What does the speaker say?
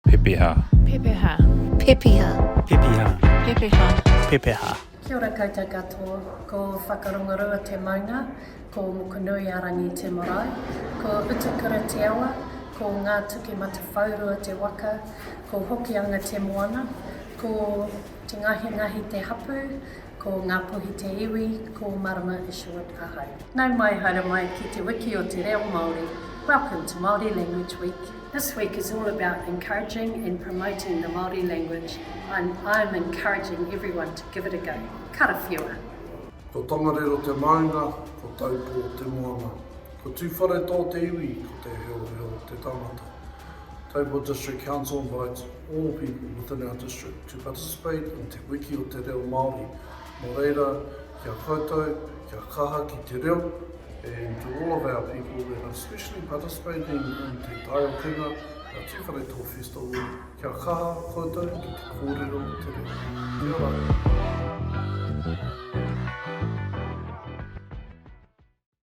Pepeha. Pepeha. Pepiha. Pepiha. Pepeha. Pepeha. Kia ora koutou katoa, ko Whakarongorua te maunga, ko Mokonui-a-rangi te marae, ko Utakura te awa, ko Ngātukimatawhaurua te waka, ko Hokianga te moana, ko Te Ngahingahi te hapū, ko Ngāpuhi te iwi, ko Marama Isherwood ahau. Nau mai haere mai ki te wiki o te reo Māori, welcome to Māori Language Week. This week is all about encouraging and promoting the Māori language. I'm, I'm encouraging everyone to give it a go. Karawhiua! Ko Tongariro te maunga, ko Taupō te moana. Ko Tūwharetoa te iwi, ko Te Heoheo te tangata. Taupō District Council invites all people within our district to participate in Te Wiki o Te Reo Māori. Nō reira, ki a koutou, kia kaha ki te reo, and to all of our people that are especially participating in Te Taiopenga, our Tūwharetoa Festival, kia kaha koutou ki te kōrero te reo. Kia ora.